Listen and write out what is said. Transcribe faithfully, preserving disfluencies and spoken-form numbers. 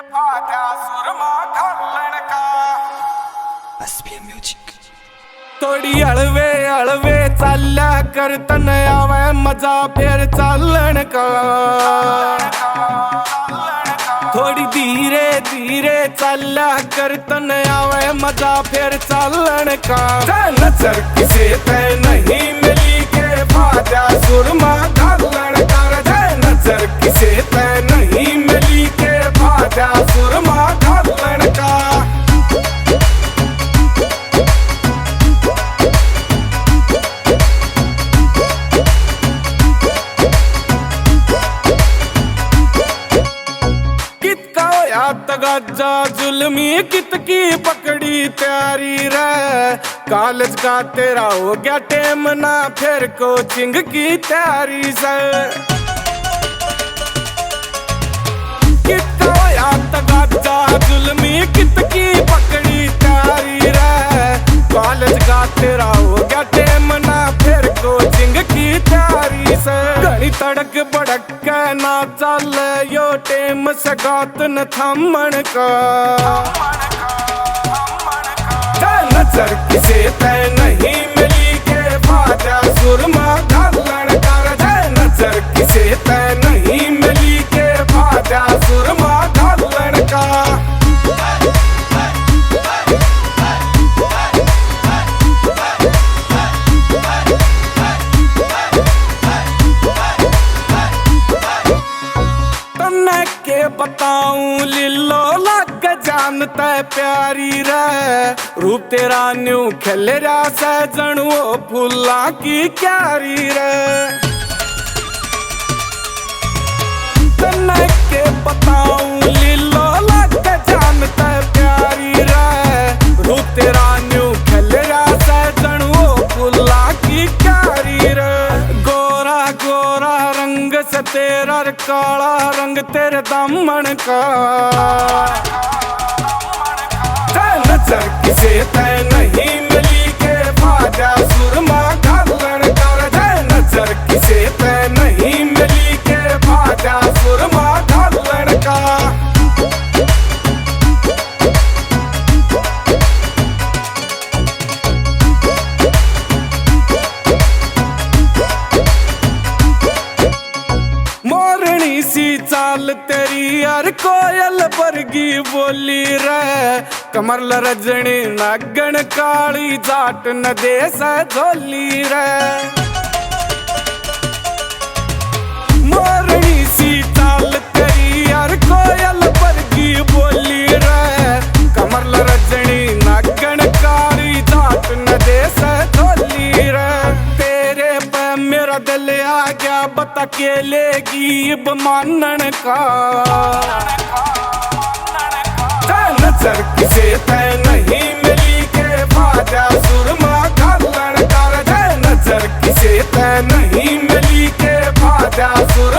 आजा सुरमा घालण का। SPM music. थोड़ी हलवे हलवे चाल्या कर, तने आवे मजा फिर चालण का। थोड़ी धीरे धीरे चाल्या कर, तने आवे मजा फिर चालण का। जै नजर किसे पे नहीं मिली के, बाजा सुरमा घालण का। जै नजर किसे पे नहीं मिली के, बाजा सुरमा घालण का। कितका होया तगाजा जुल्मी, कितकी पकड़ी तैयारी रे। कॉलेज का तेरा हो गया टेम ना, फिर कोचिंग की तैयारी से। कितना होया तगाजा जुल्मी, कितकी पकड़ी तैयारी रे। कॉलेज का तेरा हो गया टेम ना, फिर कोचिंग की तैयारी से। घणी तड़क भड़क के ना चाले यो टेम, सगात न थामण का। जै नजर किसे पे नहीं मिली के, बाजा सुरमा घालण का। जै नजर किसे पे नहीं मिली के, बाजा सुरमा घालण का। तन्ने के बताऊं लीलो, लाग जान तै प्यारी रे। रूप तेरा न्यू खिल रहा सै, जणु ओ फूलां की क्यारी रे। तन्ने के बताऊं लीलो, लाग जान तै प्यारी रे। रूप तेरा न्यू खिल रहा सै, जणु ओ फूलां की क्यारी रे। गोरा गोरा रंग से तेरा, काला रंग तेरे दामन का। जै नजर किसे पे नहीं मिली के, बाजा सुरमा घालण का। जै नजर किसे पे नहीं मिली के, बाजा सुरमा घालण का। मोरनी सी चाल तेरी यार, कोयल बरगी बोली रे। कमर लरजनी नागण काली, जाट न दे सै झोली रे। मोरनी सी चाल तेरी यार, कोयल बरगी बोली रे। कमर लरजनी नागण काली, जाट न दे सै झोली रे। तेरे पे मेरा दिल आ गया, बता के लेगी इब मानन का। जै नजर किसे पे नहीं मिली के, बाजा सुरमा घालण का। जै नजर किसे पे नहीं मिली के, बाजा सुरमा